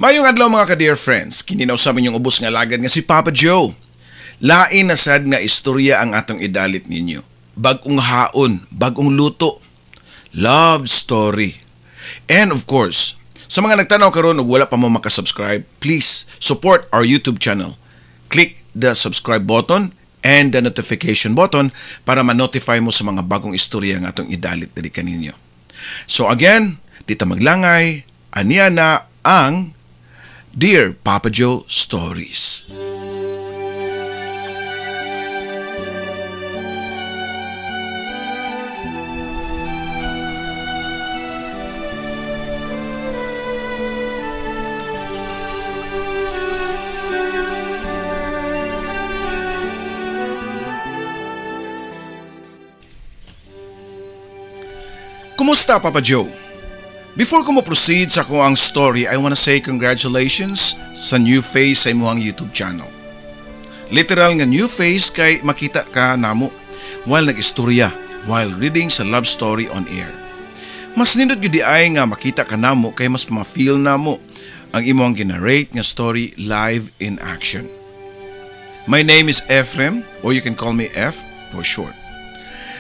Mayong adlaw, mga ka-dear friends, kini na usab inyong ubos nga alagad nga si Papa Joe. Lain na sad nga istorya ang atong idalit ninyo. Bag-ong haon, bag-ong luto. Love story. And of course, sa mga nagtanaw karon ug wala pa mo makasubscribe, please support our YouTube channel. Click the subscribe button and the notification button para ma-notify mo sa mga bagong istorya nga atong idalit diri kaninyo. So again, di ta maglangay, aniya na ang Dear Papa Joe Stories. Kumusta, Papa Joe? Before ko mo-proceed sa akoang story, I wanna say congratulations sa new face sa imuhang YouTube channel. Literal nga new face kay makita ka namo while nag-istorya, while reading sa love story on air. Mas nindot gyud ay nga makita ka namo kay mas ma-feel namo ang imong ginarrate nga story live in action. My name is Ephraim, or you can call me F for short.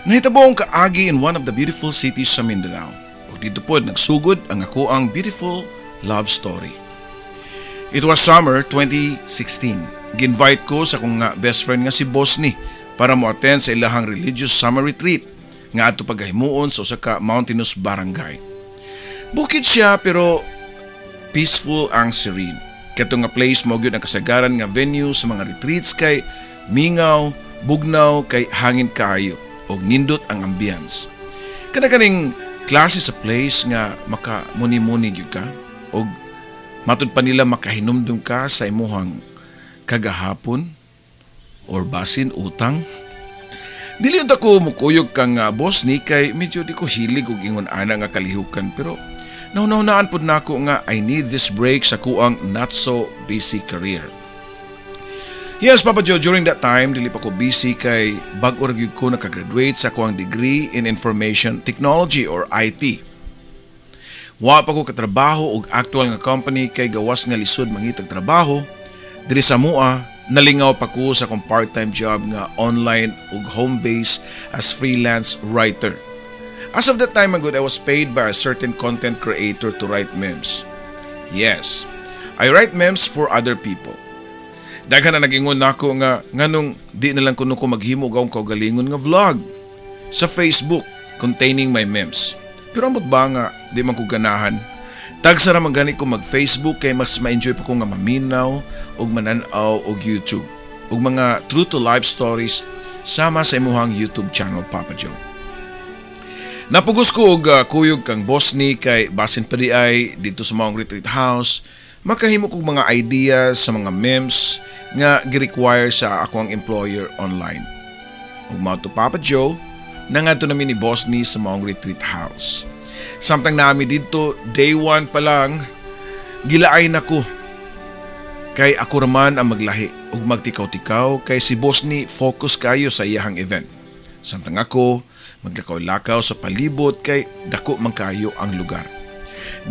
Nahitabo ang kaagi in one of the beautiful cities sa Mindanao. Ug dito pod nagsugod ang akoang beautiful love story. It was summer 2016. Gi-invite ko sa akong nga best friend nga si Bosni para mo-attend sa ilahang religious summer retreat nga adto pagahimuon sa usa ka mountainous barangay. Bukid siya pero peaceful ang serene. Kato nga place mao gyud ang kasagaran nga venue sa mga retreats kay mingaw, bugnaw kay hangin kaayo ug nindot ang ambience. Kana kaning klase sa place nga maka muni-muni gyud ka og matud pa nila makahinumdum ka sa imuhang kagahapon or basin utang. Dili unta ko mukuyog kang boss ni kay medyo di ko hilig og ingon ana nga kalihukan, pero nahunaunaan pud nako nga I need this break sa kuang not so busy career. Yes, Papa Joe, during that time, dili pa ko busy kay bag-o ra gyud ko nakagraduate sa kuang degree in Information Technology or IT. Wa pa ko katrabaho og actual nga company kay gawas nga lisod mangitag trabaho. Diri sa mua, nalingaw pa ko sa akong part-time job nga online ug home base as freelance writer. As of that time, I was paid by a certain content creator to write memes. Yes, I write memes for other people. Daghan na nag-ingon nako nga nganong di na lang kuno ko maghimo og akong kaugalingon nga vlog sa Facebook containing my memes. Pero ambot ba nga di man ko ganahan. Tagsa ra man gani ko mag-Facebook kay mas ma-enjoy pa ko nga maminaw og manan-aw og YouTube og mga true to life stories sama sa imuhang YouTube channel, Papa Joe. Napugos ko og kuyog kang boss ni kay basin pa di ay dito sa maong retreat house makahimo kog mga ideas sa mga memes nga gi-require sa akong employer online. Ug mao to, Papa Joe, nangadto nami ni boss ni sa maong retreat house. Samtang nami didto, day 1 pa lang, gilaay na ko. Kay ako raman ang maglahi ug magtikaw-tikaw kay si boss ni focus kayo sa iyahang event. Samtang ako, maglakaw-lakaw sa palibot kay dako man kayo ang lugar.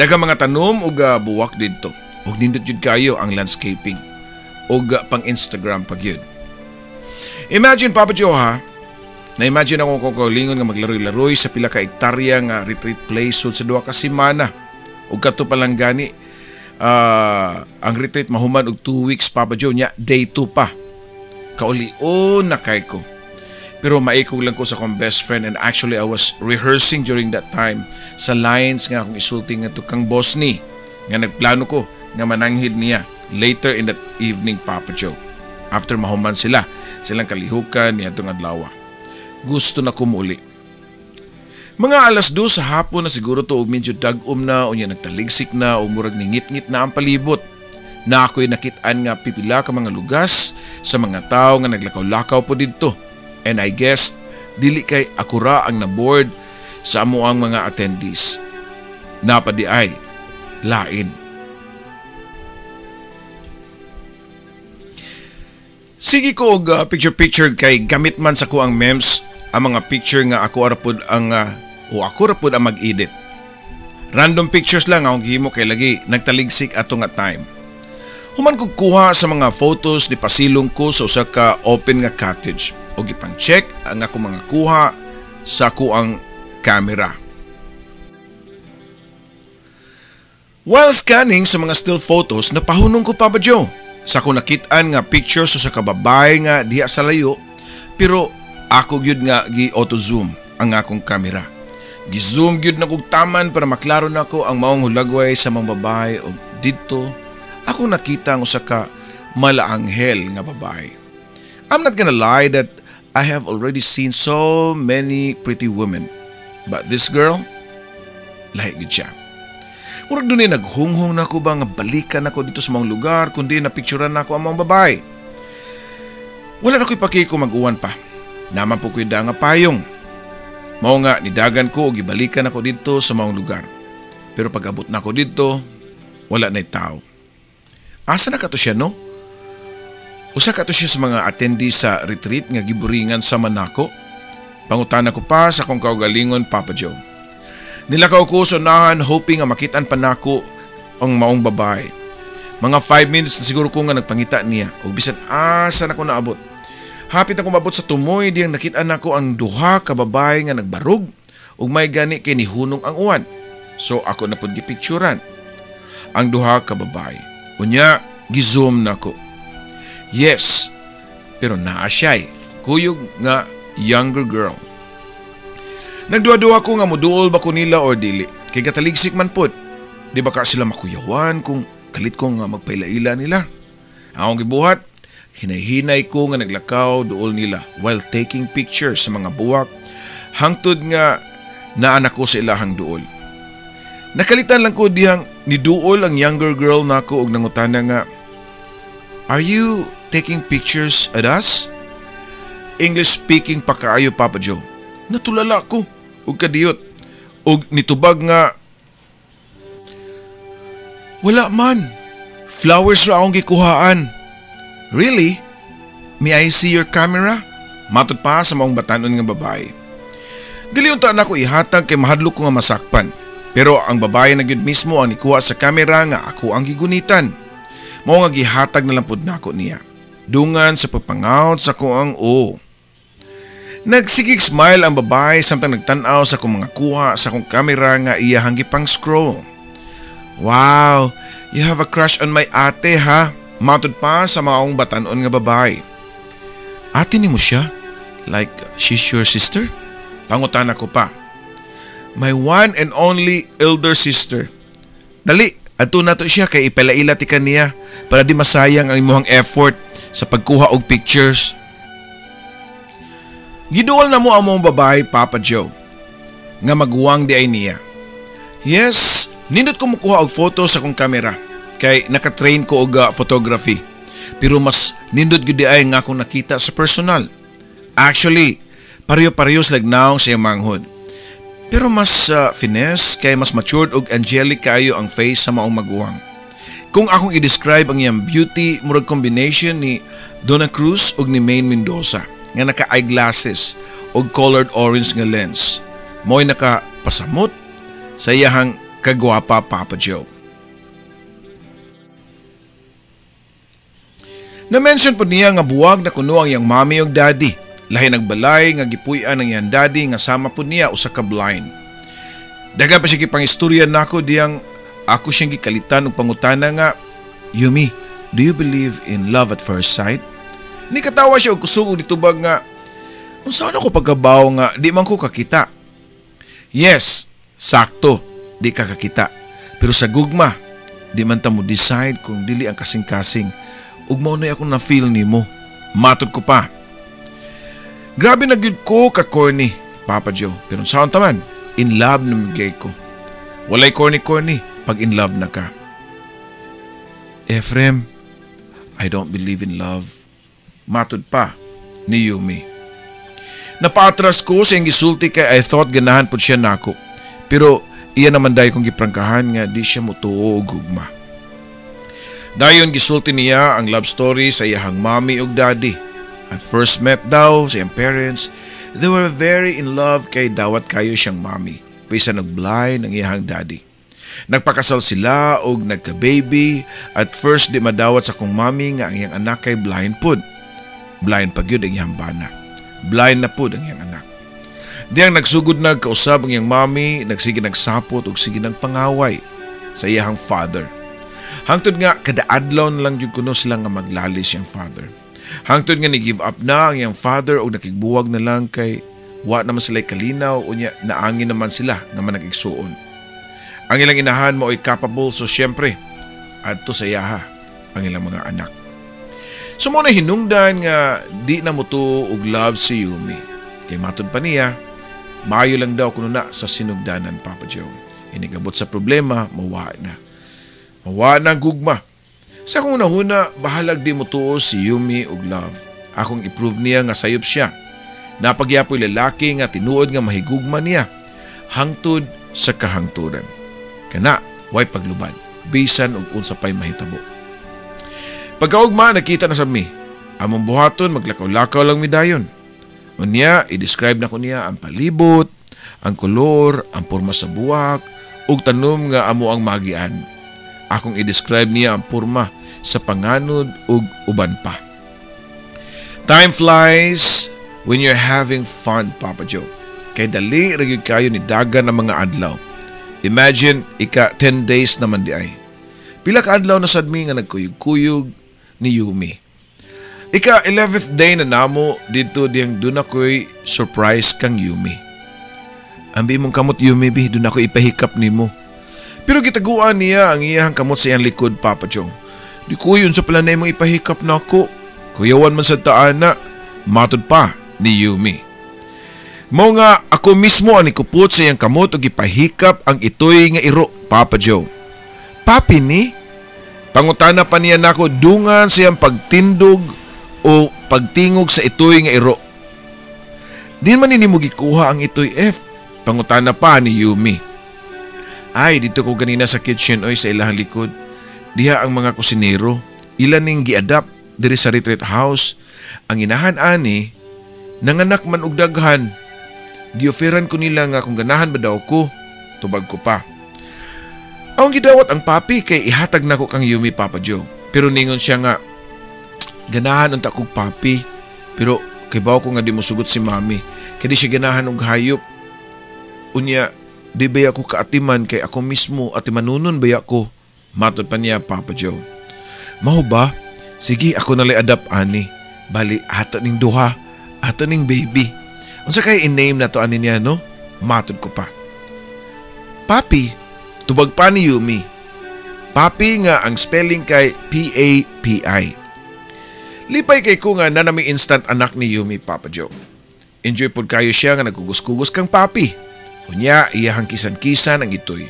Daghang mga tanom ug buwak didto. Ug nindot jud kayo ang landscaping ug pang Instagram pa gyud. Imagine, Papa Joe, ha, na-imagine ako kung kaugalingon nga maglaroy-laroy sa pila ka hektarya nga retreat place sud sa 2 ka semana. Ug kadto pa lang gani, ang retreat mahuman og 2 weeks, Papa Joe, nya day 2 pa. Kaulion na kay ko. Pero maikog lang ko sa akong best friend, and actually I was rehearsing during that time sa lines nga akong isulti nga to kang boss ni nga nagplano ko nga mananghid niya later in that evening, Papa Joe. After mahuman silang kalihukan niya itong adlaw. Gusto na kumuli. Mga 2:00 sa hapon na siguro to, og medyo dag-om na, unya nagtaligsik na, o murag ningit-ngit na ang palibot. Na ako'y nakit-an nga pipila ka mga lugas sa mga tao nga naglakaw-lakaw po didto. And I guess, dili kay akura ang na-board sa amuang mga attendees. Napadi ay, lain. Sige ko og picture-picture kay gamit man sa kuang memes ang mga picture nga ako ra pod ang o ako ra pod ang mag-edit. Random pictures lang akong gihimo kay lagi nagtaligsik ato nga time. Human kog kuha sa mga photos, nipasilong ko sa usa ka open nga cottage o gipang-check ang akong mga kuha sa akoang camera. While scanning sa mga still photos, napahunong ko, Papa Joe, sa akong nakitaan nga pictures sa kababae nga diha sa layo, pero ako gyud nga gi-auto zoom ang akong camera. Gi-zoom gyud na kog taman para maklaro nako ang maong hulagway sa mga babae og didto ako nakita ang usa ka malaanghel nga babae. I'm not gonna lie that I have already seen so many pretty women. But this girl, lahi gyud siya. Murag dunay naghunghong nako ba nga balikan ako didto sa maong lugar kundi na picturean nako ang maong babae. Wala na ko'y paki kung mag-uwan pa. Naa man pod ko'y nga payong. Mao nga nidagan ko og gibalikan ako didto sa maong lugar. Pero pag abot nako didto, wala na'y tao. Asa na kato siya, no? Usa kato siya sa mga attendees sa retreat nga giburingan sa manako? Pangutana ko pa sa akong kaugalingon, Papa Joe. Nilakaw ko sa unahan hoping nga makitaan pa nako ang maong babae. Mga 5 minutes na siguro ko nga nagpangita niya ug bisan asa na ko naabot. Hapit na ko maabot sa tumoy diyang nakita nako ang duha ka babae nga nagbarog ug may gani kay nihunong ang uwan. So ako na pud gipicturan ang duha ka babae. Unya gi-zoom nako. Yes, pero naa siya'y kuyog nga younger girl. Nagduha-duha ko nga muduol ba ko nila or dili. Kay kataligsik man pod. Di ba ka sila makuyawan kung kalit ko nga magpaila-ila nila? Akong gibuhat, hinay-hinay ko nga naglakaw duol nila while taking pictures sa mga buwak hangtod nga naa ko sa ilahang duol. Nakalitan lang ko dihang niduol ang younger girl nako og nangutana nga, "Are you taking pictures at us?" English speaking pa kaayo, Papa Joe. Natulala ko og kadiyot og nitubag nga, "Wala man. Flowers ra akong gikuhaan." "Really? May I see your camera?" Matod pa sa maong batanon nga babae. Dili unta nako ihatag kay mahadlok ko nga masakpan. Pero ang babae na gyud mismo ang nikuha sa kamera nga ako ang gigunitan. Mao nga gihatag na lang pud nako niya. Dungan sa pagpangawat sa akoang o. Nagsigig smile ang babae samtang nagtan-aw sa akong mga kuha sa akong kamera nga iyahang gipang scroll. "Wow, you have a crush on my ate, ha?" Matod pa sa maong batanon nga babae. "Ate nimo siya? Like she's your sister?" Pangutana ko pa. "My one and only elder sister. Dali, adto nato siya kay ipalaila tika niya para di masayang ang imuhang effort sa pagkuha og pictures." Giduol namo ang maong babae, Papa Joe, nga maguwang diay niya. Yes, nindot ko mukuha og photo sa akong kamera kay naka-train ko og photography. Pero mas nindot gyud diay nga akong nakita sa personal. Actually, pareho-pareho sila nawong sa iyang manghod. Pero mas finesse kay mas matured og angelic kayo ang face sa maong maguwang. Kung akong i-describe ang iyang beauty, murag combination ni Donna Cruz ug ni Maine Mendoza nga naka-eyeglasses og colored orange nga lens. Mo'y nakapasamot sa iyahang kagwapa, Papa Joe. Na-mention pod niya nga buwag na kuno ang iyang mommy ug daddy. Lahi nagbalay nga gipuy-an ang iyang daddy nga sama pod niya usa ka blind. Daga pa siya gipangistorya nako diyang ako siyang gikalitan og pangutana nga, "Yumi, do you believe in love at first sight?" Ni katawa siya og kusog og nitubag nga, "Unsa na ko pagkabaw nga di man ko kakita?" "Yes, sakto, di ka kakita. Pero sa gugma, di man ta mo decide kung dili ang kasing-kasing. Ug mao na akong na-feel nimo." Matod ko pa. Grabe na gyud ko ka corny, Papa Joe. Pero saan taman, in love na magay ko. Walay corny-corny pag in love na ka. "Ephraim, I don't believe in love." Matod pa ni Yumi. Napaatras ko sa iyang gisulti kay I thought ganahan pod siya nako. Pero iya naman dahil kong giprangkahan nga di siya motuo og gugma. Dayon gisulti niya ang love story sa iyahang mommy ug daddy. At first met daw sa iyang parents, they were very in love kay dawat kayo siyang mommy. Bisan nag-blind ang iyahang daddy. Nagpakasal sila og nagka-baby. At first di madawat sa akong mami nga ang iyang anak kay blind pud. Blind pa gyud ang iyang bana. Blind na pud ang iyang anak. Diyang nagsugod nagkausab ang iyang mami, nagsige nagsapot og sige nagpangaway sa iyang father. Hangtod nga kada adlaw na lang jud kuno sila nga maglalis iyang father. Hangtod nga ni give up na ang iyang father og nakigbuwag na lang kay wa naman sila kalinaw, unya naangin naman sila nga managigsuon. Ang ilang inahan mao'y capable, so syempre adto sa iyaha ang ilang mga anak. So mo na hinungdan nga di na motuo og love si Yumi. Kay matod pa niya, maayo lang daw kuno na sa sinugdanan, Papa Joe. Inigabot sa problema, mawa na. Mawa na ang gugma. Sa akong nahuna, bahalag di motuo si Yumi og love. Akong i-prove niya nga sayop siya. Napagyapoy lalaki nga tinuod nga mahigugma niya hangtod sa kahangturan. Kana, way paglubad, bisan og unsa pay mahitabo. Pagkaugma, nakita na sa mi. Among buhaton, maglakaw-lakaw lang mi dayon. Unya, i-describe na ko niya ang palibot, ang kolor, ang porma sa buwak, ug tanom nga amo ang magian. Akong i-describe niya ang porma sa panganod ug uban pa. Time flies when you're having fun, Papa Joe. Kay dali ra gyud kayo ni dagan ang mga adlaw. Imagine, ika 10 days naman di ay. Pila ka adlaw na sad mi nga nagkuyog-kuyog ni Yumi. Ika 11th day na namo dito diyang dun ako'y surprise kang Yumi. Ambi mong kamot, Yumi, bi, dun ako ipahikap nimo. Pero gitaguan niya ang iyang kamot sa iyang likod, Papa Joe. Di ko yun sa pala na imong ipahikap na ako. Kuyawan man sa taana, matod pa ni Yumi. Mao nga ako mismo ang nikupot sa iyang kamot ug ipahikap ang itoy nga iro, Papa Joe. Papi ni? Pangutana pa niya nako dungan sa iyang pagtindog o pagtingog sa itoy nga iro. Di man nini mo gikuha ang itoy, F. Pangutana pa ni Yumi. Ay, dito ko ganina sa kitchen oy sa ilahang likod. Diha ang mga kusinero. Ilan ning giadapt diri sa retreat house. Ang inahan ani, nanganak man og daghan. Gioferan ko nila nga kung ganahan ba daw ko, tubag ko pa. Ang gidawat ang papi kay ihatag nako kang Yumi, Papa Joe. Pero ningon siya nga, ganahan unta kog papi. Pero kay bawo ko nga di mo sugot si mami. Kay di siya ganahan og hayop. Unya, di ba ako kaatiman kay ako mismo atimanunon ba ako? Matod pa niya, Papa Joe. Mao ba? Sige, ako nalay adapt ani. Bali, ato ning duha, ato ning baby. Unsa kay i-name na to ani niya, no? Matod ko pa. Papi, tubag pa ni Yumi. Papi nga ang spelling kay P-A-P-I. Lipay kay ko nga nanami instant anak ni Yumi, Papa Joe. Enjoy pod kayo siya nga nagkugos-kugos kang papi. Unya, iyahang kisan-kisan ang itoy.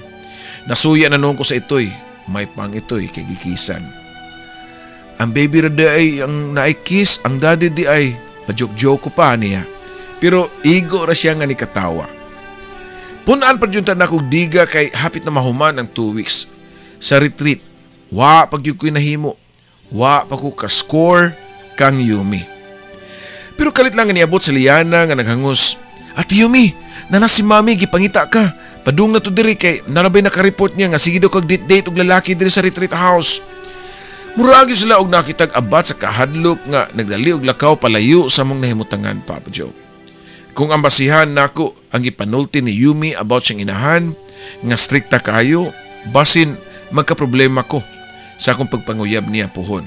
Nasuya na noon ko sa itoy. May pang itoy kay gikisan. Ang baby ra di ay ang naikis, ang daddy di ay pa-joke-joke ko pa niya. Pero igo ra siya nga ni katawa. Punaan pa jud ta nakog diga kay hapit na mahuman ang 2 weeks sa retreat. Wa pag jud ko'y nahimo. Wa pa ko ka-score kang Yumi. Pero kalit lang nga niabot si Liana nga naghangos. Ate Yumi, nana si Mami gipangita ka. Padung na to diri kay narabay naka-report niya nga sige daw kag date-date og lalaki diri sa retreat house. Muragi sila og nakitag abat sa kahadlok nga nagdali og lakaw palayo sa mong nahimutangan, Papa Joe. Kung ang basihan nako ang gipanulti ni Yumi about siyang inahan nga strikta kayo, basin magkaproblema ko sa akong pagpanguyab niya puhon.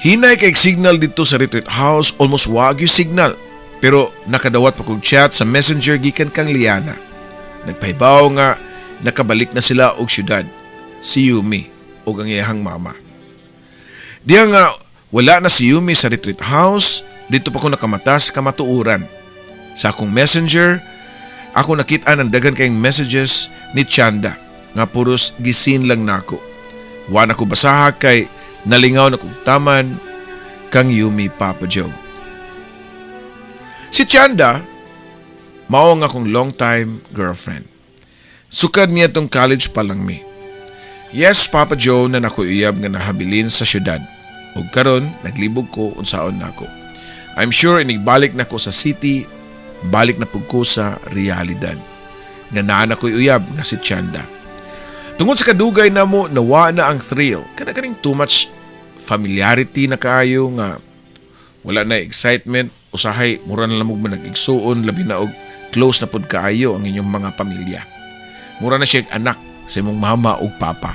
Hinay kay signal dito sa retreat house, almost wag yung signal. Pero nakadawat pa kog chat sa messenger gikan kang Liana. Nagpahibaw nga nakabalik na sila og syudad, si Yumi og ang iyahang mama. Diya nga wala na si Yumi sa retreat house, dito pa ko nakamata sa kamatuoran. Sa akong messenger, ako nakita ang daghan kayong messages ni Chanda nga puros gisin lang nako. Wa na ko basaha kay nalingaw na kog taman kang Yumi, Papa Joe. Si Chanda, mao nga akong long time girlfriend. Sukad niya tong college pa lang mi. Yes, Papa Joe, na nakuiyab nga nahabilin sa syudad. Ug karon naglibog ko unsaon nako. I'm sure inigbalik na ko sa city, balik na pug ko sa realidad. Nga naa na ko'y uyab nga si Chanda. Tungod sa kadugay namo, nawa na ang thrill. Kana kaning too much familiarity na kaayo nga wala na excitement, usahay mura na lang mo nag-igsuon, labi na og close na pud kaayo ang inyong mga pamilya. Mura na siya anak sa imong mama ug papa.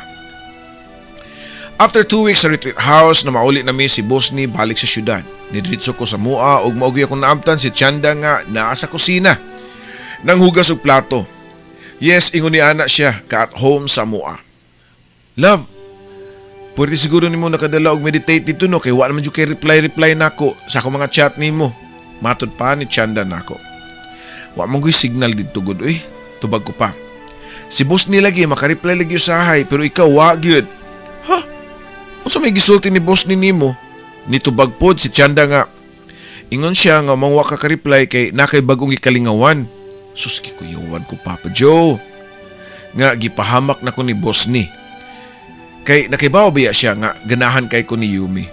After 2 weeks sa retreat house, na mauli na mi si boss ni balik sa syudad. Nidiretso ko sa mua ug maogi akong naabtan si Chanda nga naa sa kusina. Nanghugas og plato. Yes, ingon ni ana siya ka at home sa mua. Love, pwede siguro nimo nakadala og meditate dito no, kay wa naman jud kay reply nako sa akong mga chat nimo. Matod pa ni Chanda nako. Wa man gyud signal didto gud oy. Tubag ko pa. Si boss ni lagi maka-reply lagi usahay pero ikaw wa gyud. Ha? Unsa may gisulti ni boss ni nimo? Nitubag pod si Chanda nga ingon siya nga mangwa ka ka-reply kay nakay bagong gikalingawan. Sus, gikuyawan ko Papa Joe. Nga gipahamak na ko ni boss ni. Kay nakibaw biya siya nga ganahan kay ko ni Yumi.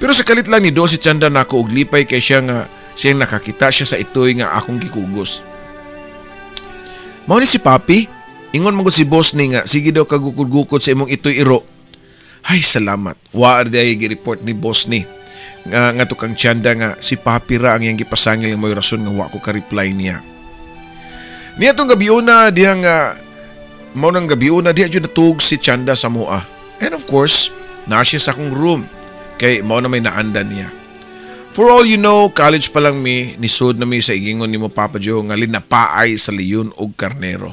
Pero sa kalit lang ni do si Chanda nako og lipay kay siya nga siyang nakakita siya sa itoy nga akong gikugos. Mao ni si Papi, ingon man gud si boss ni nga sige daw kagukod-gukod sa imong itoy iro. Ay salamat. Wa ra gi-report ni boss ni nga nga tukang Chanda nga si Papi ra ang iyang gipasangil nga mo'y rason nga wa ko ka-reply niya. Niya tong gabiuna diha nga mao nang gabiuna diha jud natug si Chanda sa mua. And of course, naa siya sa akong room kay mao na may naandan niya. For all you know, college pa lang mi, nisud na mi sa igingon nimo Papa Joe nga linapaay sa leyon og karnero.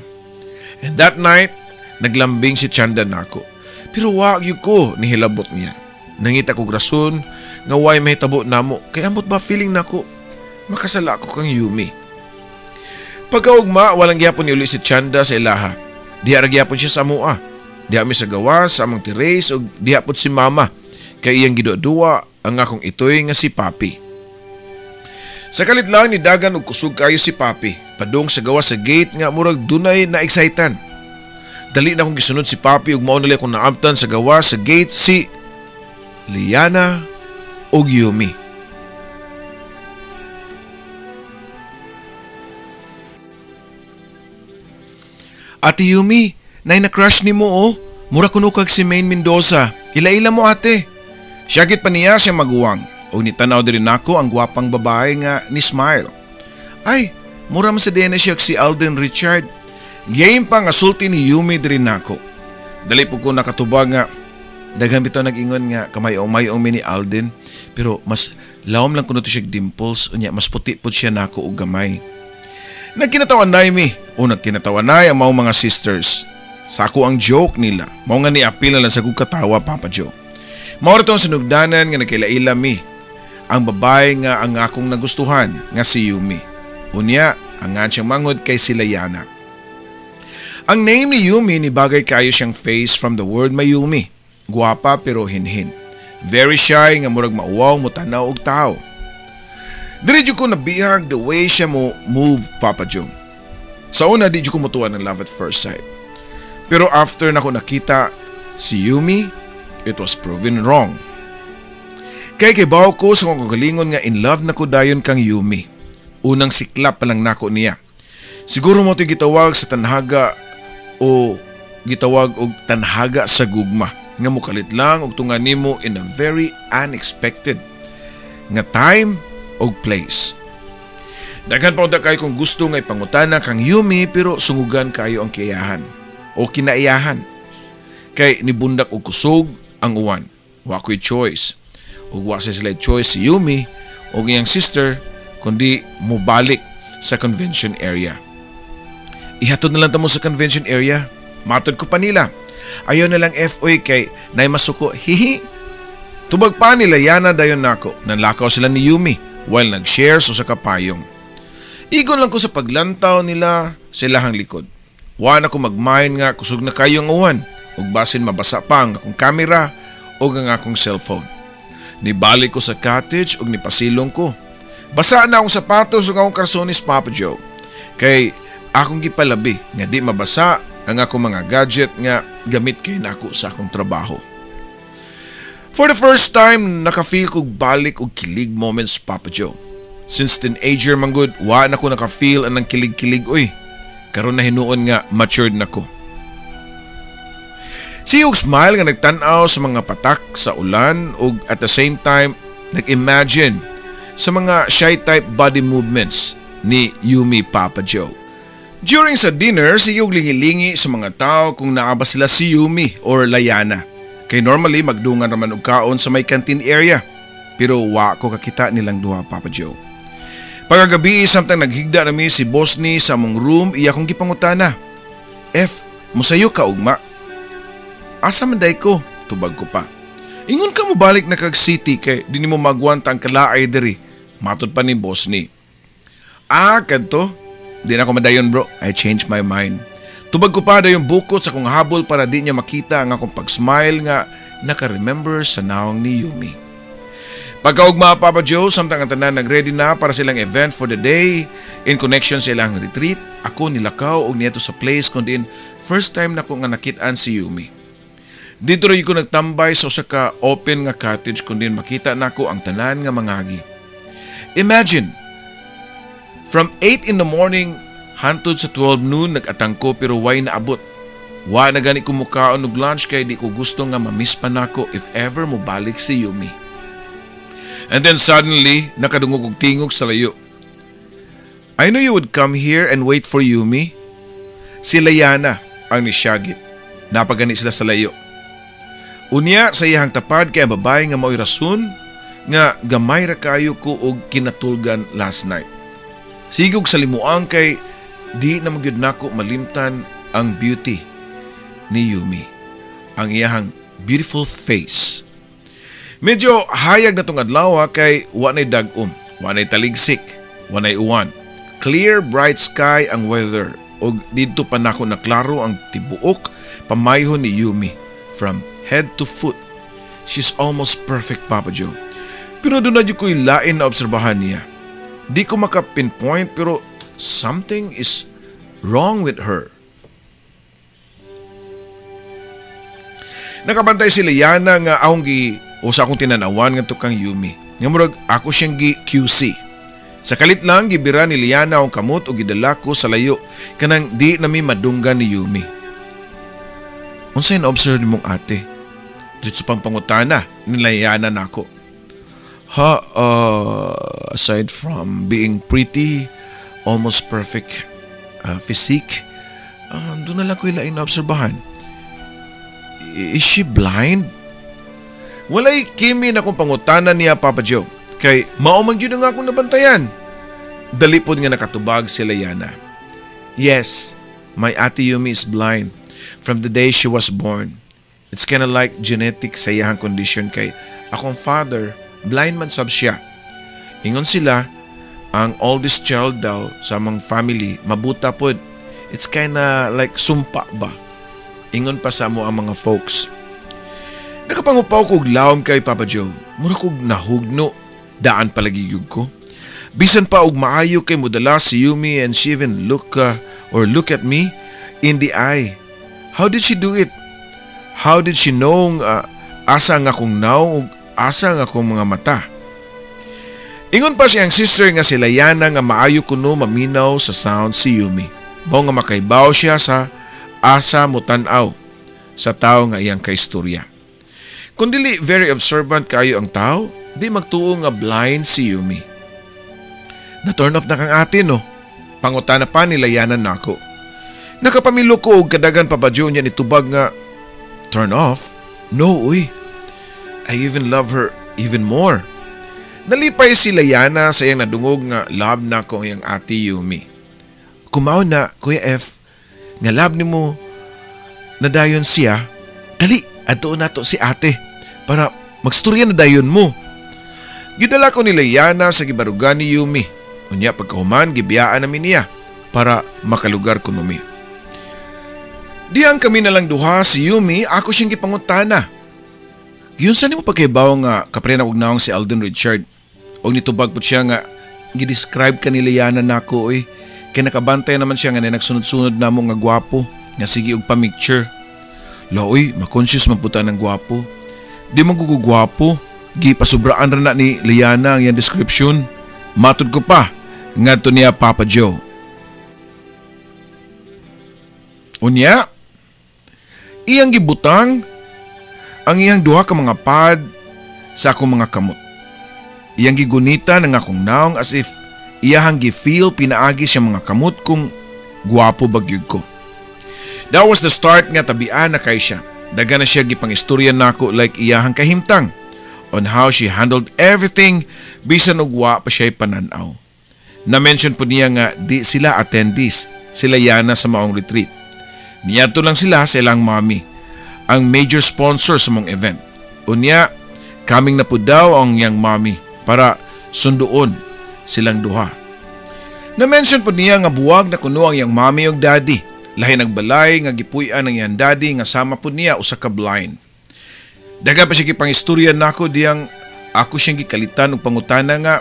And that night, naglambing si Chanda nako. Pero wa gyud ko nihilabot niya. Nangita kog rason nga way mahitabo namo kay ambot ba feeling nako makasala ko kang Yumi. Pagkaugma, walang gyapon niuli si Chanda sa ilaha. Diha ra gyapon siya sa amoa. Diha mi sa gawas sa among terrace ug diha pod si mama kay iyang giduwa ang akong itoy nga si Papi. Sa kalit lang ni dagan og kusog kayo si Papi. Padung sa gawas sa gate nga murag dunay na excitan. Dali na akong gisunod si Papi ug mao na akong naabtan sa gawas sa gate si Liana ug Yumi. Ate Yumi, nay na-crush ni mo oh. Mura kuno kag si Maine Mendoza. Ila-ila mo ate. Siyagit pa niya siya maguwang. O nitanaw diri nako ang gwapang babae nga ni Smile. Ay, mura man sa DNA siya si Alden Richard. Game pa nga sulti ni Yumi diri nako. Dali po ko nakatubag nga daghan bitaw nag-ingon nga kamay-umay ni Alden. Pero mas lawom lang kuno to siya dimples unya mas puti pud siya nako og gamay. Nagkinatawan mi o nagkinatawan ang maong mga sisters. Sa ako ang joke nila. Mao nga niapil na lang sa kong katawa, Papa Joe. Mao ra tong sinugdanan nga nagkaila-ila mi. Ang babae nga ang akong nagustuhan nga si Yumi. Unya, ang nga siyang mangod kay si Layana. Ang name ni Yumi ni bagay kayo siyang face from the word Mayumi. Guwapa pero hinhin. Very shy nga murag mauwaw mo tanaw og tao. Diri jud ko nabihag the way siya mo move, Papa Joe. Sa una, di jud ko mutuan ng love at first sight. Pero after na ko nakita si Yumi, it was proven wrong. Kay kibaw ko sa kong kagalingon nga in love na ko dayon kang Yumi. Unang siklap pa lang nako niya. Siguro mo ito gitawag sa tanhaga o gitawag og tanhaga sa gugma nga mukalit lang og tunga nimo in a very unexpected nga time og place. Daghan pa unta kayo kung gusto nga ipangutana kang Yumi pero sungugan kayo ang kiyahan o kinaiyahan. Kay nibundak og kusog ang uwan. Wa ko'y choice. Ug wa sa sila choice si Yumi o iyang sister kundi mobalik sa convention area. Ihatod na lang tamo sa convention area. Matod ko pa nila. Ayaw na lang FOI kay nay masuko. Hihi. Tubag pa nila yana dayon nako. Nanlakaw sila ni Yumi while nag-share sa kapayong. Igon lang ko sa paglantaw nila sa ilahang likod. Wa na ko magmain nga kusog na kayong uwan ug basin mabasa pa ang akong kamera ug ang akong cellphone. Nibalik ko sa cottage ug nipasilong ko. Basa na akong sapatos ug akong karsonis, Papa Joe. Kay akong gipalabi nga di mabasa ang akong mga gadget nga gamit kay nako sa akong trabaho. For the first time, naka-feel kog balik og kilig moments, Papa Joe. Since teenager man gud, wa na ko naka-feel anang kilig-kilig oy. Karon na hinuon nga matured na ko. Sige og smile nga nagtan-aw sa mga patak sa ulan ug at the same time nag-imagine sa mga shy type body movements ni Yumi, Papa Joe. During sa dinner, sige og lingi-lingi sa mga tao kung naa ba sila si Yumi or Layana. Kay normally magdungan raman og kaon sa may canteen area. Pero wa ko kakita nilang duha, Papa Joe. Pagkagabi, samtang naghigda nami si Bosni sa among room, iya kong gipangutana. "F, musayo ka ugma?" "Asa man day ko?" tubag ko pa. "Ingon ka mo balik na kag city kay di nimo magwanta ang kalaay diri," matod pa ni Bosni. "Ah, kadto? Di na ako madayon, bro. I changed my mind," tubag ko pa dayon bukot sa kong habol para di niya makita ang akong pag-smile nga naka-remember sa nawong ni Yumi. Pagkaugma, Papa Joe, samtang ang tanan nag-ready na para silang event for the day in connection sa ilang retreat, ako nilakaw og niadto sa place kung diin first time nako nga nakit-an si Yumi. Dito rin ko nagtambay sa usa ka open nga cottage kung diin makita nako ang tanan nga mangagi. Imagine, from 8 in the morning hantod sa 12 noon nag-atang ko pero way naabot. Wa na gani ko mukaon og lunch kay di ko gusto nga ma-miss pa nako if ever mo balik si Yumi. And then suddenly, nakadungog og tingog sa layo. "I know you would come here and wait for Yumi." Si Layana ang nisyagit. Napagani sila sa layo. Unya sa iyang tapad kay ang babae nga mao'y rason nga gamay ra kayo ko og kinatulgan last night. Sige og salimuang kay di na magyud nako malimtan ang beauty ni Yumi. Ang iyahang beautiful face. Medyo hayag na tong adlaw kay wa nay dag-om, wa nay taligsik, wa nay uwan. Clear, bright sky ang weather ug didto pa nako naklaro ang tibuok pamayho ni Yumi from head to foot. She's almost perfect, Papa Joe. Pero duna jud ko'y lain na obserbahan niya. Di ko maka-pinpoint pero something is wrong with her. Nakabantay si Liana nga akong gi o sa akong tinanawan nga kang Yumi. Nga murag ako siyang gi QC. Sa kalit lang gibira ni Liana ang kamot o gidala ko sa layo kanang di nami madunggan ni Yumi. "Unsay na-observe nimong ate?" Diretso pang pangutana ni Liana nako. "Ha, aside from being pretty, almost perfect physique, duna lang ko lain na obserbahan. Is she blind?" Walay kimi na kong pangutana niya, Papa Joe. Kay mao man gyud ang akong nabantayan. Dali pod nga nakatubag si Layana. "Yes, my Ate Yumi is blind from the day she was born. It's kinda like genetic sa iyahang condition kay akong father, blind man sab siya. Ingon sila, ang oldest child daw sa among family, mabuta pod. It's kinda like sumpa ba. Ingon pa sa amo ang mga folks." Nakapangupaw kog lawom kay Papa Joe. Mura kog nahugno. Daan palagi gyud ko. Bisan pa og maayo kay modala si Yumi and she even look or look at me in the eye. How did she do it? How did she know asa nga akong nawong ug asa nga akong mga mata? Ingon pa siyang sister nga si Layana nga maayo kuno maminaw sa sound si Yumi. Mao nga makaibaw siya sa asa motan-aw sa tao nga iyang kaistorya. Kung dili very observant kayo ang tao, di magtuo nga blind si Yumi. "Na-turn off na kang ate, no?" Pangutana pa ni Layana nako. Nakapamilo ko og kadagan, Papa Joe, niya nitubag nga, "Turn off? No, uy. I even love her even more." Nalipay si Layana sa iyang nadungog nga love na ko ang iyang ate Yumi. "Kung mao na, Kuya F, nga love nimo na dayon siya, dali, adto nato si ate para magstorya na dayon mo." Gidala ko ni Layana sa gibarugan ni Yumi. Unya pagkahuman, gibiyaan namin niya para makalugar kuno mi. Diyang kami na lang duha si Yumi, ako siyang gipangutana. "Giunsa nimo pagkahibaw nga kapareha og nawong si Alden Richard?" Og nitubag po siya nga gi-describe ka ni Liana nako oy. Kay nakabantay naman siya nga nagsunod-sunod namo nga gwapo nga sige og pa-mixture. "La oy, ma-conscious man puta ng gwapo. Di man gugugwapo. Gipasubraan ra na ni Liana ang iyang description," matod ko pa ngadto niya, Papa Joe. Unya, Iyang gibutang ang iyang duha ka mga pad sa akong mga kamot. Iyang gigunitan ang akong naong as if iyahang gi-feel pinaagi siya mga kamot kung guwapo ba gyud ko. That was the start nga tabian na kay siya. Daga na siya gipangistorya nako like iyahang kahimtang on how she handled everything bisan og wa pa siya pananaw. Na-mention po niya nga di sila attendees, sila yana sa maong retreat. Niadto lang sila sa ilang mommy, ang major sponsor sa mong event. Unya, kaming na po daw ang iyang mommy para sunduon silang duha. Na-mention po niya nga buwag na kuno ang iyang mommy og daddy. Lahi nagbalay nga gipuy-an ang iyang daddy nga sama po niya usa ka blind. Daga pa siya gipangistorya nako diyang ako siyang gikalitan og pangutana nga,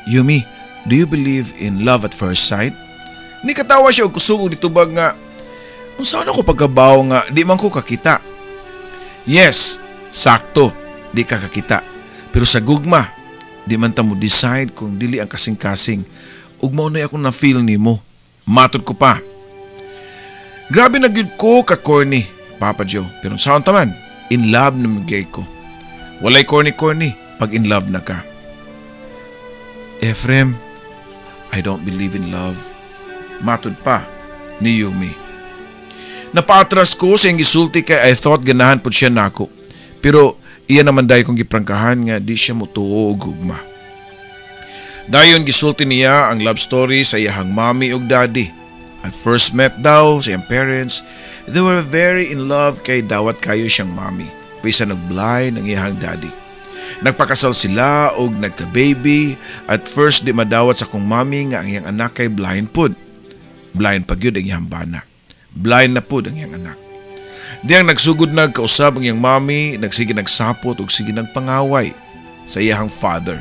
"Yumi, do you believe in love at first sight?" Ni katawa siya og kusog og nitubag nga, "Unsa na ko pagkabaw nga di man ko kakita?" "Yes, sakto, di ka kakita. Pero sa gugma, di man ta mo decide kung dili ang kasing-kasing. Ug mao na ako na feel nimo." Matod ko pa. Grabe na gyud ko ka corny, Papa Joe. Pero saan taman, in love na magay ko. Walay corny-corny pag in love na ka. "Ephraim, I don't believe in love." Matod pa ni Yumi. Napaatras ko sa iyang gisulti kay I thought ganahan po siya nako. Pero iya naman dahil kong giprangkahan nga di siya mutuo og gugma. Dayon gisulti niya ang love story sa iyahang mommy ug daddy. At first met daw sa iyang parents, they were very in love kay dawat kayo siyang mommy. Bisan nag-blind ang iyahang daddy. Nagpakasal sila og nagka-baby. At first di madawat sa kong mommy nga ang iyang anak kay blind pud. Blind pa gyud ang iyang bana. Blind na pud ang iyang anak. Diyang nagsugod nagkausab ang iyang mommy, nagsige nagsapot ug sige nagpangaway sa iyang father.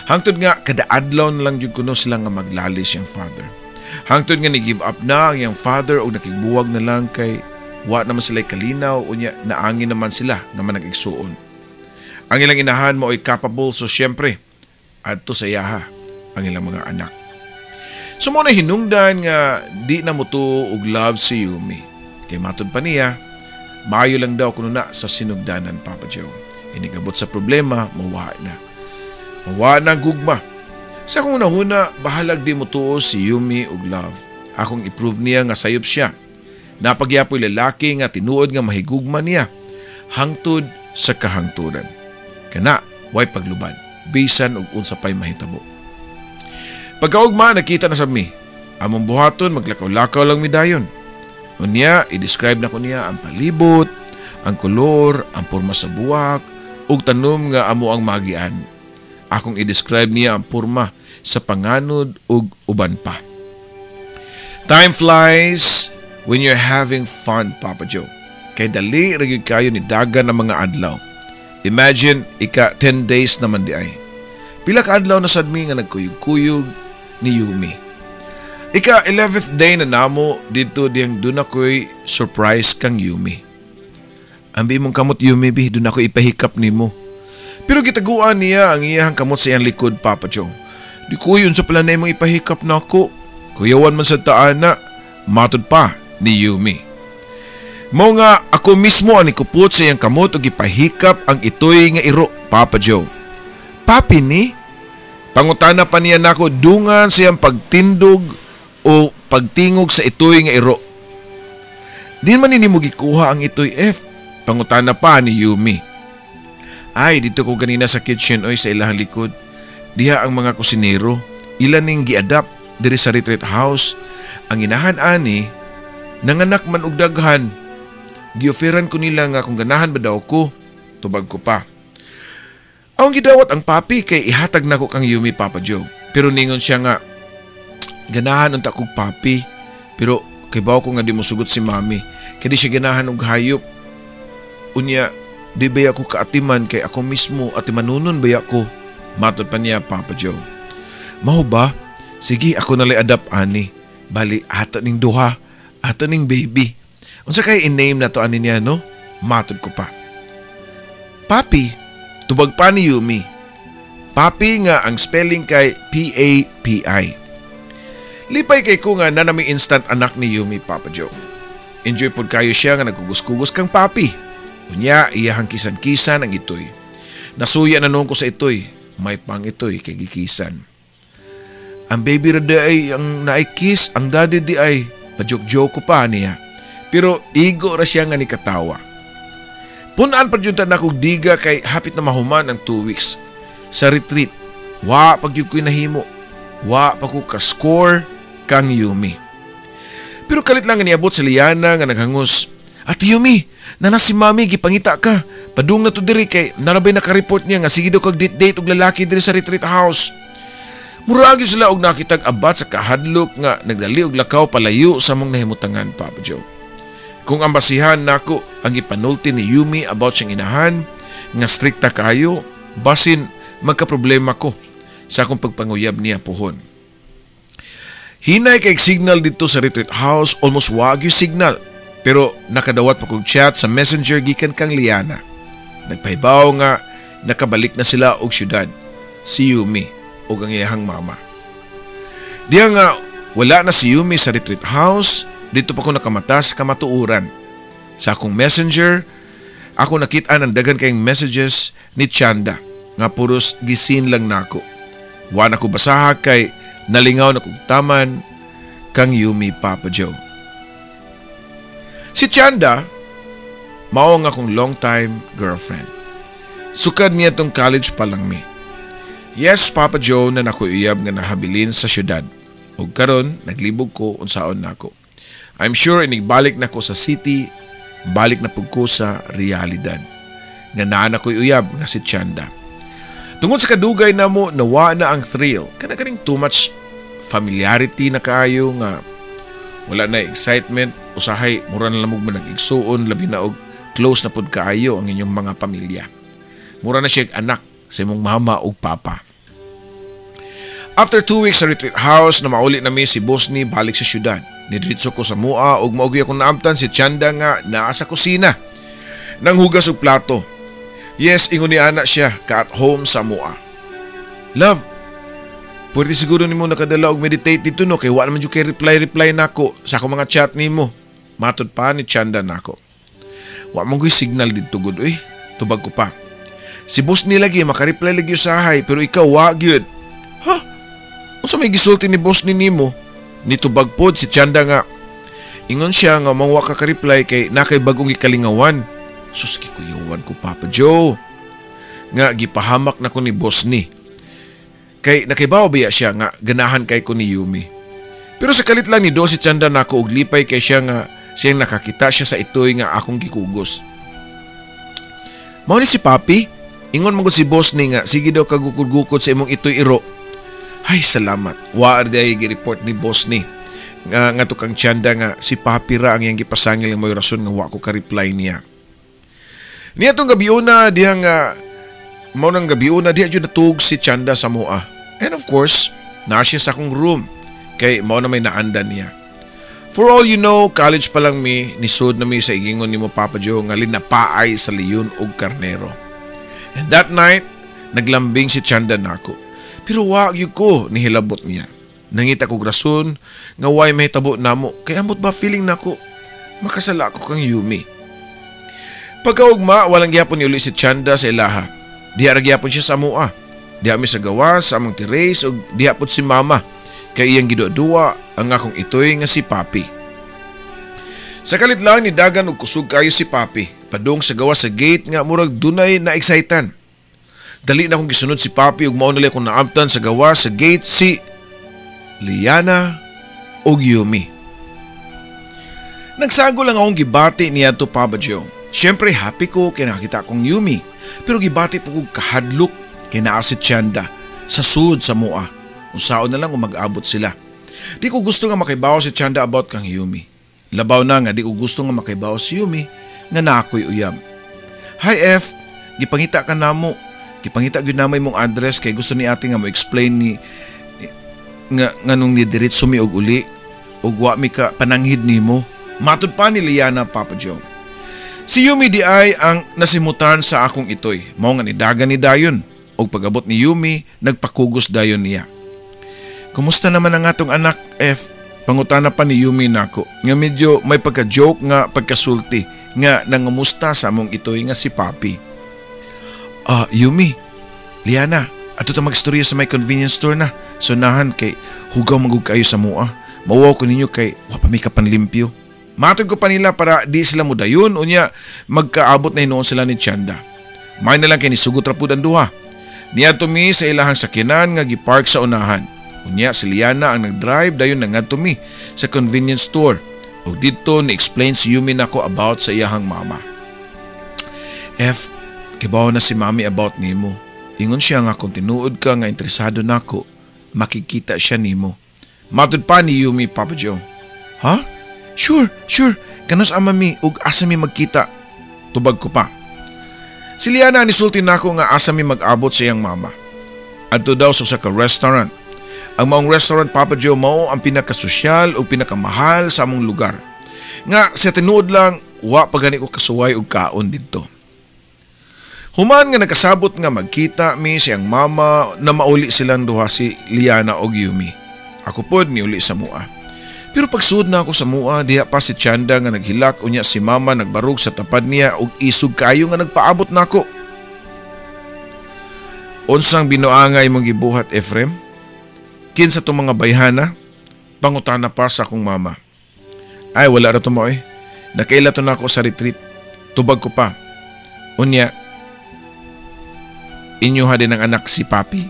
Hangtod nga kada adlaw na lang jud kuno sila nga maglalis siyang father. Hangtod nga ni give up na ang iyang father og nakigbuwag na lang kay wa naman sila kalinaw, unya naangin naman sila nga manag-igsuon. Ang ilang inahan mao'y capable, so syempre adto sa iyaha ang ilang mga anak. So mo na hinungdan nga di na mutuo og love si Yumi. Kay matod pa niya, maayo lang daw kuno na sa sinugdanan, Papa Joe. Inigabot sa problema, mawa na. Mawa na ang gugma. Sa akong unahuna, bahalag di mutuo si Yumi og love. Akong i-prove niya nga sayop siya. Napagyapoy lalaki nga tinuod nga mahigugma niya hangtod sa kahangturan. Kana, way paglubad, bisan og unsa pay mahitabo. Pagkaugma, nakita na sa mi. Among buhaton, maglakaw-lakaw lang mi dayon. Unya, i-describe na ko niya ang palibot, ang kolor, ang porma sa buwak, ug tanom nga amo ang magian. Akong i-describe niya ang porma sa panganod ug uban pa. Time flies when you're having fun, Papa Joe. Kay dali ra gyud kayo ni dagan ang mga adlaw. Imagine, ika 10 days naman di ay. Pila ka adlaw na sad mi nga nagkuyog-kuyog ni Yumi. Ika 11th day na namo dito diyang dun ako'y surprise kang Yumi. "Ambi mong kamot, Yumi bi, dun ako ipahikap nimo." Pero gitaguan niya ang iyahang kamot sa iyang likod, Papa Joe. "Di ko yun sa pala na imong ipahikap na ako. Kuyawan man sa taana," matod pa ni Yumi. Mo nga ako mismo ang nikupot sa iyang kamot ug ipahikap ang itoy nga iro, Papa Joe. "Papi ni?" Pangutana pa niya nako dungan sa iyang pagtindog o pagtingog sa itoy nga iro. "Di man nimo gikuha ang itoy, F?" Pangutana pa ni Yumi. "Ay, dito ko ganina sa kitchen oy, sa ilahang likod. Diha ang mga kusinero. Ilan ning giadapt diri sa retreat house. Ang inahan ani, nanganak man og daghan. Gioferan ko nila nga kung ganahan ba daw ko." Tubag ko pa. Ang gidawat ang papi kay ihatag nako kang Yumi, Papa Joe. Pero ningon siya nga, "Ganahan unta kog papi. Pero kay bawo ko nga di mo sugot si mami. Kay di siya ganahan og hayop. Unya, di ba ako kaatiman kay ako mismo atimanunon ba ko?" Matod pa niya, Papa Joe. "Mao ba? Sige, ako nalay adapt ani. Bali, ato ning duha. Ato ning baby. Unsa kay i-name na to ani niya, no?" Matod ko pa. "Papi," tubag pa ni Yumi. Papi nga ang spelling kay Papi. Lipay kay ko nga na nami instant anak ni Yumi, Papa Joe. Enjoy pod kayo siya nga nagkugos-kugos kang papi. Unya, iyahang kisan-kisan ang itoy. Nasuya na noon ko sa itoy. May pang itoy kay gikisan. Ang baby ra di ay ang naikis, ang daddy di ay pa-joke-joke ko pa niya. Pero igo ra siya nga ni katawa. Punaan pa jud ta nakog diga kay hapit na mahuman ang 2 weeks sa retreat. Wa pag gyud ko'y nahimo. Wa pa ko ka-score kang Yumi. Pero kalit lang nga niabot si Liana nga naghangus. Ate Yumi, nana si Mami gipangita ka. Padung na to diri kay narabay naka-report niya nga sige daw kag date-date og lalaki diri sa retreat house. Murag gyud sila og nakitag abat sa kahadlok nga nagdali og lakaw palayo sa mong nahimutangan, Papa Joe. Kung ang basihan nako ang ipanulti ni Yumi about siyang inahan nga strikta kayo, basin magkaproblema ko sa akong pagpanguyab niya puhon. Hinay kay signal dito sa retreat house, almost wag yung signal. Pero nakadawat pa kog chat sa messenger gikan kang Liana. Nagpahibaw nga nakabalik na sila og syudad, si Yumi og ang iyahang mama. Diya nga wala na si Yumi sa retreat house, dito pa ko nakamata sa kamatuoran. Sa akong messenger, ako nakita ang daghan kayong messages ni Chanda nga puros gisin lang nako. Wa na ko basaha kay nalingaw na kog taman kang Yumi, Papa Joe. Si Chanda, mao nga akong long time girlfriend. Sukad niya tong college pa lang mi. Yes, Papa Joe, na nakuiyab nga nahabilin sa syudad. Og karon naglibog ko unsaon nako. I'm sure inigbalik na ko sa city, balik na pug ko sa realidad. Nga naa na ko'y uyab nga si Chanda. Tungod sa kadugay na mo, nawa na ang thrill. Kana kaning too much familiarity na kaayo nga wala na excitement, usahay mura na lamog man nag-igsuon, labi na og close na pud kaayo ang inyong mga pamilya. Mura na siya anak sa imong mama ug papa. After 2 weeks sa retreat house, na mauli na mi si Bosni balik sa syudad. Nidiretso ko sa mua ug maogi akong naamtan si Chanda nga naa sa kusina. Nanghugas og plato. Yes, ingon ni ana siya ka at home sa mua. Love, pwede siguro nimo nakadala og meditate dito no kay wa naman jud kay reply-reply nako sa akong mga chat nimo. Matod pa ni Chanda nako. Wa man ko'y signal didto gud uy. Tubag ko pa. Si boss ni lagi maka-reply lagi usahay pero ikaw wa gyud. Ha? Unsa may gisulti ni boss ni nimo? Nitubag pod si Chanda nga ingon siya nga mangwa ka ka-reply kay nakay bagong gikalingawan. Sus, gikuyawan ko, Papa Joe. Nga gipahamak na ko ni boss ni. Kay nakibaw biya siya nga ganahan kay ko ni Yumi. Pero sa kalit lang ni do si Chanda nako og lipay kay siya nga siyang nakakita siya sa itoy nga akong gikugos. Mao ni si Papi, ingon man gud si boss ni nga sige daw kagukod-gukod sa imong itoy iro. Ay, salamat. Wa di ay gi-report ni boss ni. Nga nga kang Chanda nga si Papi ra ang iyang gipasangil nga may rason nga wa ko ka-reply niya. Niya tong gabiuna diha nga mao nang gabiuna diha jud natug si Chanda sa mua. And of course, naa siya sa akong room kay mao na may naanda niya. For all you know, college pa lang mi, nisud na mi sa igingon nimo, Papa Joe, nga linapaay sa leon ug karnero. And that night, naglambing si Chanda nako. Pero wa gyud ko nihilabot niya. Nangita kog rason nga way mahitabo namo kay ambot ba feeling nako makasala ko kang Yumi. Pagkaugma, walang gyapon niuli si Chanda sa ilaha. Diha ra gyapon siya sa amoa. Diha mi sa gawas sa among terrace ug diha pod si mama kay iyang giduwa ang akong itoy nga si Papi. Sa kalit lang ni dagan og kusog kayo si Papi. Padung sa gawas sa gate nga murag dunay na excitan. Dali na akong gisunod si Papi ug mao na akong naabtan sa gawas sa gate si Liana ug Yumi. Nagsago lang akong gibati niya to, Papa Joe. Siyempre happy ko kay nakita akong Yumi. Pero gibati po kog kahadlok kay naa si Chanda sa sud sa mua. Unsaon na lang kung mag-abot sila. Di ko gusto nga makaibaw si Chanda about kang Yumi. Labaw na nga di ko gusto nga makaibaw si Yumi nga naa ko'y uyab. Hi F, gipangita ka namo. Gipangita gyud namo imong address kay gusto ni ate nga mo explain ni nga nganong ni diretso mi og uli ug wa mi ka pananghid nimo. Matud pa ni Liana, Papa Joe. Si Yumi di ay ang nasimutan sa akong itoy. Mao nga nidagan ni dayon. Og pag-abot ni Yumi, nagpakugos dayon niya. Kumusta naman ang atong anak, F? Pangutana pa ni Yumi nako nga medyo may pagka-joke nga pagkasulti nga nangumusta sa among itoy nga si Papi. Ah, Yumi, Liana, ato ta magstorya sa may convenience store na. Sunahan kay hugaw magug kayo sa mua. Mauwaw ko ninyo kay wa pa may kapanlimpyo. Matod ko pa nila para di sila mudayon, unya magkaabot na hinuon sila ni Chanda. May na lang kay nisugot ra pud ang duha. Niadto mi sa ilahang sakyanan nga gipark sa unahan. Unya si Liana ang nag-drive, dayon nangadto mi sa convenience store. Ug didto ni-explain si Yumi nako about sa iyahang mama. F, kibaw na si mami about nimo. Ingon siya nga kung tinuod ka nga interesado nako, makikita siya nimo. Matod pa ni Yumi, Papa Joe. Ha? Sure, sure. Kanus ama mi ug asa mi magkita? Tubag ko pa. Si Liana nisulti nako nga asa mi mag-abot sa iyang mama. Adto daw sa usa ka restaurant. Ang maong restaurant, Papa Joe, mao ang pinakasosyal ug pinakamahal sa among lugar. Nga sa tinuod lang, wa pa gani ko kasuway og kaon didto. Human nga nagkasabot nga magkita mi siyang mama na mauli silang duha si Liana og Yumi. Ako pod niuli sa mua. Pero pagsuod na ako sa mua, diha pa si Chanda nga naghilak, unya si mama nagbarog sa tapad niya og isog kayo nga nagpaabot nako. Unsang binuangay imong gibuhat, Ephraim? Kinsa tong mga bayhana? Pangutana pa sa akong mama. Ay, wala ra to mo eh. Nakaila to na ako sa retreat. Tubag ko pa. Unya, inyo ha din ang anak si Papi.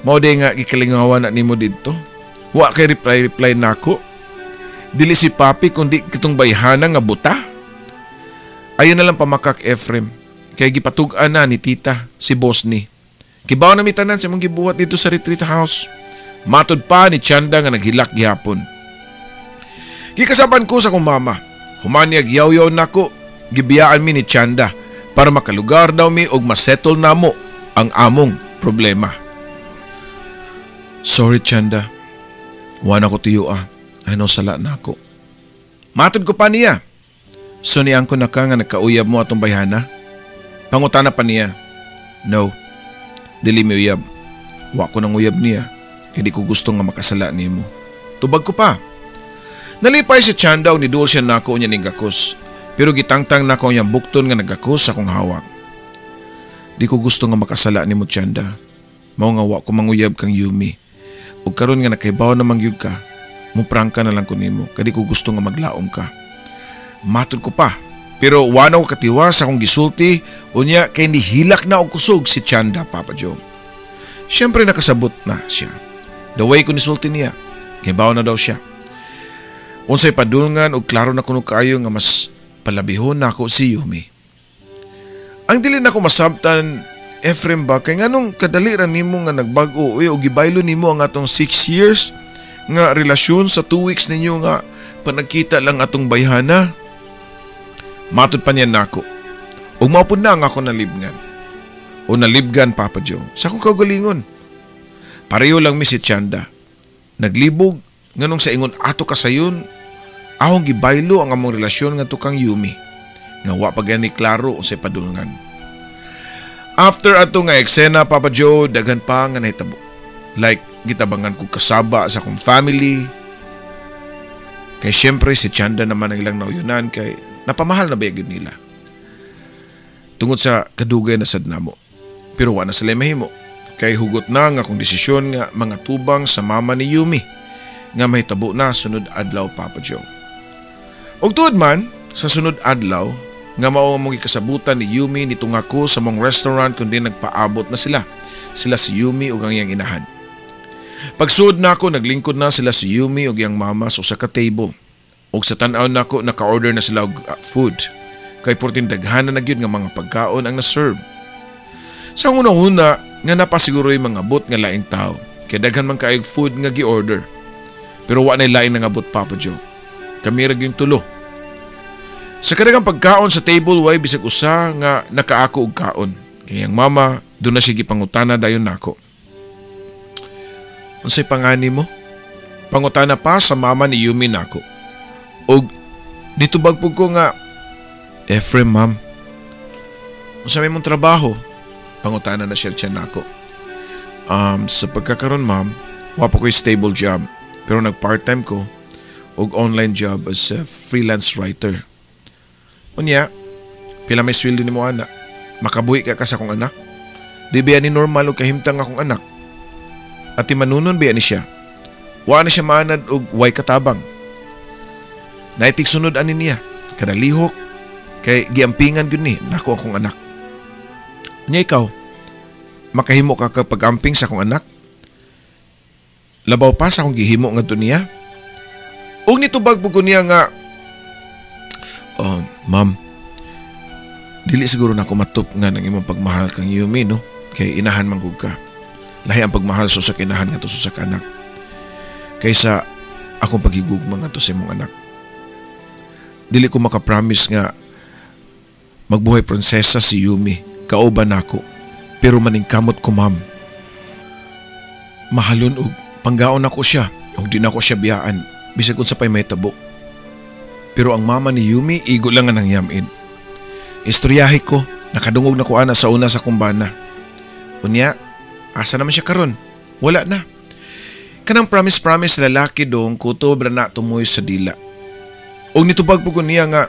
Mao di nga gikalingawan na nimo didto. Wa kay reply-reply nako. Dili si Papi kundi kitong bayhana nga buta. Ayon na lang pamakak, Ephraim. Kay gipatug-an na ni tita si boss ni. Kibaw na mi tanan sa imong gibuhat dito sa retreat house. Matod pa ni Chanda nga naghilak gihapon. Gikasaban ko sa akong mama. Human niya giyaw-yaw nako, gibiyaan mi ni Chanda para makalugar daw mi og masettle namo ang among problema. Sorry, Chanda. Wa na ko tiyo ah. Ano sala na ako. Matod ko pa niya. So niyang ko na ka nga nagkauyab mo atong bayhana? Pangutana pa niya. No. Dili mi uyab. Wa ko nang uyab niya. Kaya di ko gusto nga makasala nimo. Tubag ko pa. Nalipay si Chanda ni duol siya nako niya ning gakos. Pero gitangtang nako niyang bukton nga nagakos sa akong hawak. Di ko gusto nga makasala nimo, Chanda. Mao nga wa ko manguyab kang Yumi. Ug karon nga nakaibaw na mangyud ka, muprangka na lang ko nimo kay di ko gusto nga maglaom ka. Matod ko pa. Pero wa na ko katiwa sa akong gisulti, unya kay nihilak na og kusog si Chanda, Papa Joe. Siyempre nakasabot na siya. The way ko nisulti niya, kay baw na daw siya. Unsay padulngan og klaro na kuno kaayo nga mas palabihon na ako si Yumi. Ang dili na ko masabtan, Ephraim ba, kay nganong kadali ra nimo nga nagbag-o uy, og gibaylo nimo ang atong 6 years nga relasyon sa 2 weeks ninyo nga panagkita lang atong bayhana. Matod pa niya nako. Ug mao pud na ang ako nalibngan. O nalibgan, Papa Joe, sa akong kaugalingon. Pareho lang mi si Chanda. Naglibog nganong sa ingon ato kasayon ahong gibaylo ang among relasyon ngadto kang Yumi. Nga wa pa gani klaro unsay padulngan. After ato nga eksena, Papa Joe, daghan pa nga nahitabo. Like gitabangan ko kasaba sa akong family. Kay syempre si Chanda naman ang ilang nauyunan kay napamahal na ba gyud nila. Tungod sa kadugay na sad namo. Pero wa na sila mahimo. Kay hugot na nga akong desisyon nga mga tubang sa mama ni Yumi nga mahitabo na sunod adlaw, Papa Joe. Ug tuod man sa sunod adlaw nga mao ang mong gikasabutan ni Yumi, nitunga ko sa mong restaurant kundi nagpaabot na sila. Sila si Yumi ug ang iyang inahan. Pagsuod nako, naglingkod na sila si Yumi ug iyang mama sa usa ka table. Ug sa tan-aw nako, naka-order na sila og food. Kay portin daghanan na gyud nga mga pagkaon ang na-serve. Sa una-una nga napasiguro yung mga bot nga laing tao. Kay daghan man kaayog food nga gi-order. Pero wa na'y laing nangabot, Papa Joe. Kami ra gyud tulo. Sa kadaghang pagkaon sa table, way bisag usa nga nakaako og kaon. Kay ang mama, doon na siya gipangutana dayon nako. Unsay pangani mo? Pangutana pa sa mama ni Yumi nako. Og nitubag pud ko nga Ephraim, ma'am. Unsa may mong trabaho? Pangutana na siya nako. Sa pagkakaron, ma'am, wa pa ko'y stable job. Pero nag part-time ko og online job as a freelance writer. Unya, pila may sweldo nimo ana? Makabuhi ka ka sa akong anak? Di ba ni normal og kahimtang akong anak? Ati manunon ba ni siya? Wa na siya maanad og way katabang. Naitik sunod ani niya, kada lihok, kay giampingan gyud ni nako akong anak. Unya ikaw, makahimo ka ka pag-amping sa akong anak? Labaw pa sa akong gihimo ngadto niya? Og nitubag po ko niya nga, "Oh, ma'am, dili siguro na ako matup nga ng imong pagmahal kang Yumi, no? Kay inahan man gud ka. Lahi ang pagmahal sa usa ka inahan ngadto sa usa ka anak kaysa akong pagigugma ngadto sa imong anak. Dili ko makapromise nga magbuhay prinsesa si Yumi kauban nako, pero maningkamot ko, ma'am. Mahalon og panggaon nako siya ug di nako siya biyaan bisag unsa pay mahitabo." Pero ang mama ni Yumi igo lang nga nangyamin. Istoryahe ko, nakadungog na ko ana sa una sa kumbana. Unya, asa naman siya karon? Wala na. Kanang promise-promise lalaki dong kutob ra na tumoy sa dila. Og nitubag po ko niya nga,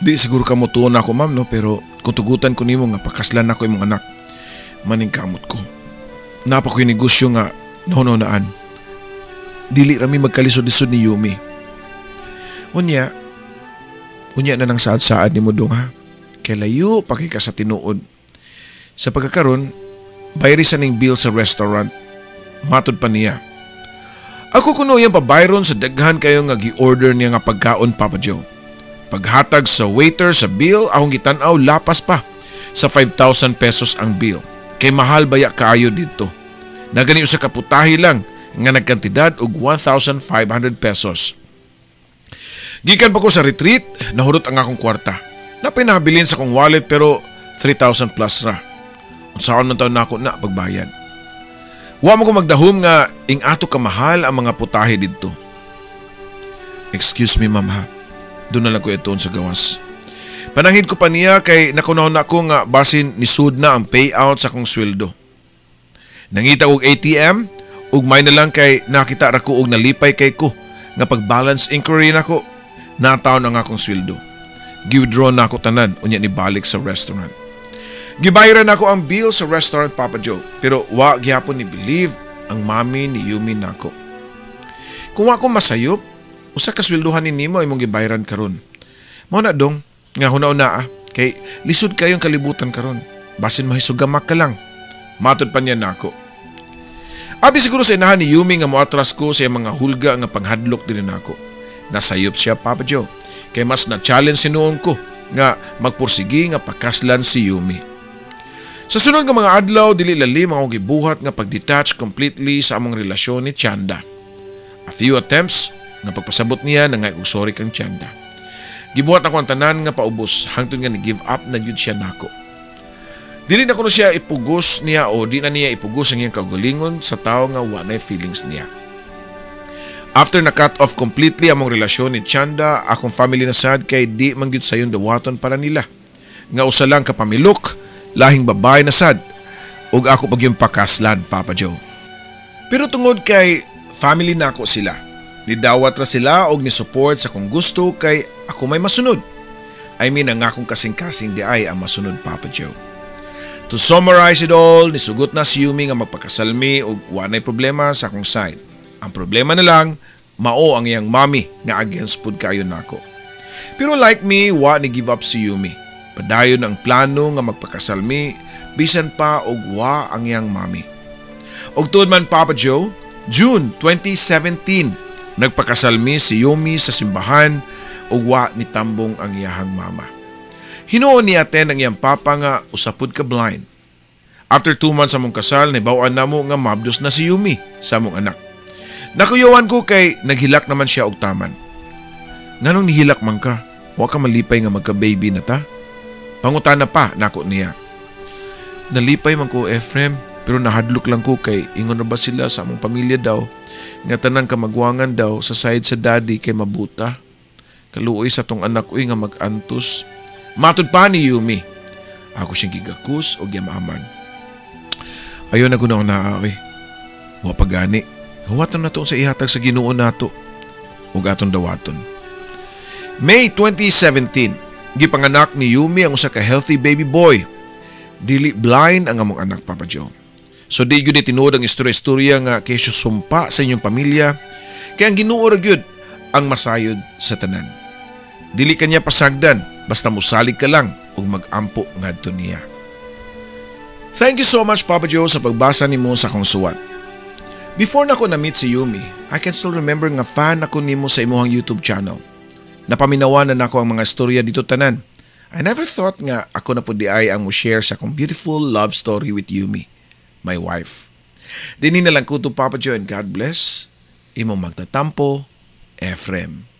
"Di siguro ka motuon ako, ma'am, no, pero kung tugutan ko nimo nga pakaslan ako imong anak, maningkamot ko. Napa ko yung negosyo nga nahunahunaan. Dili rami magkalisod-lisod ni Yumi. Unya, unya na nang saad-saad nimo dong ha. Kay layo pa kay ka sa tinuod. Sa pagkakaron, bayri sa ning bill sa restaurant." Matod pa niya. Ako kuno iyang pabayron sa daghan kayo nga gi-order niya nga pagkaon, Papa Joe. Paghatag sa waiter sa bill, akong gitan-aw, lapas pa sa 5,000 pesos ang bill. Kay mahal baya kaayo dito. Nagani usa ka putahe lang nga nagkantidad og 1,500 pesos. Gikan pa ko sa retreat, nahurot ang akong kwarta. Napinabilin sa akong wallet pero 3,000 plus ra. Unsaon man taon nako na pagbayad? Wa mo ko magdahom nga ing ato kamahal ang mga putahe didto. "Excuse me, ma'am, ha. Doon na lang ko itoon sa gawas." Pananghid ko pa niya kay nakunahon na ko nga basin nisud na ang payout sa akong sweldo. Nangita og ATM ug may na lang kay nakita ra ko og nalipay kay ko nga pag balance inquiry nako, nataon ang akong sweldo. Gi-withdraw na ako tanan, unya ni balik sa restaurant. Gibayaran nako ang bill sa restaurant, Papa Joe, pero wa gyapon ni believe ang mami ni Yumi nako. "Kung wa ko masayop, usa ka sweldohan ni nimo imong gibayaran karon. Mao na dong nga huna-una ah, kay lisod kayong kalibutan karon. Basin mahisugamak ka lang." Matod pa niya nako. Abi siguro sa inahan ni Yumi nga moatras ko sa iyang mga hulga nga panghadlok din nako. Nasayop siya, Papa Joe. Kay mas na-challenge sinuon ko nga magpursigi nga pakaslan si Yumi. Sa sunod nga mga adlaw, dili lalim ang akong gibuhat nga pag-detach completely sa among relasyon ni Chanda. A few attempts nga pagpasabot niya na nga og sorry kang Chanda. Gibuhat ako ang tanan nga paubos hangtod nga ni-give up na gyud siya nako. Dili na kuno siya ipugos niya o di na niya ipugos ang iyang kaugalingon sa tawo nga wa na feelings niya. After na cut off completely among relasyon ni Chanda, akong family na sad kay di man gyud sayon dawaton para nila. Nga usa lang kapamilok, lahing babae na sad ug ako pag yung pakaslan, Papa Joe. Pero tungod kay family nako sila, nidawat ra sila og ni-support sa kung gusto kay ako may masunod. I mean, ang akong kasing-kasing di ay ang masunod, Papa Joe. To summarize it all, nisugot na si Yumi nga magpakasalmi og wa problema sa akong side. Ang problema na lang, mao ang iyang mami nga against pud kayo nako. Pero like me, wa ni give up si Yumi. Padayon ang plano nga magpakasalmi bisan pa og wa ang iyang mami. Og tuod man, Papa Joe, June 2017, nagpakasalmi si Yumi sa simbahan ug wa ni tambong ang iyahang mama. Hinuon ni attend ang iyang papa nga usapod ka blind. After 2 months among kasal, nahibaw-an namo nga mabdos na si Yumi sa among anak. Nakuyawan ko kay naghilak naman siya og taman. "Nganong nihilak man ka? Wa ka malipay nga magka-baby na ta?" Pangutana pa nako niya. "Nalipay man ko, Ephraim, pero nahadlok lang ko kay ingon na ba sila sa among pamilya daw nga tanang kamagwangan daw sa side sa daddy kay mabuta. Kaluoy sa tong anak uy nga mag-antos." Matod pa ni Yumi. Ako siyang gigakus o giyamaman. "Ayaw na guna na oy. Wa pa gani. Huwaton nato sa ihatag sa Ginoo nato ug atong dawaton. May 2017, gipanganak ni Yumi ang usa ka healthy baby boy. Dili blind ang among anak, Papa Joe. So di gyud tinuod ang istorya-istorya nga kesyo sumpa sa inyong pamilya, kay ang Ginoo ra gyud ang masayod sa tanan. Dili kanya pasagdan, basta musalig ka lang ug mag-ampo ngadto niya. Thank you so much, Papa Joe, sa pagbasa nimo sa akong suwat. Before nako na-meet si Yumi, I can still remember nga fan ako nimo sa imuhang YouTube channel. Napaminawan na nako ang mga istorya didto tanan. I never thought nga ako na pud diay ang mo-share sa akong beautiful love story with Yumi, my wife. Dinhi na lang kutob, Papa Joe, and God bless. Imong magtatampo, Ephraim.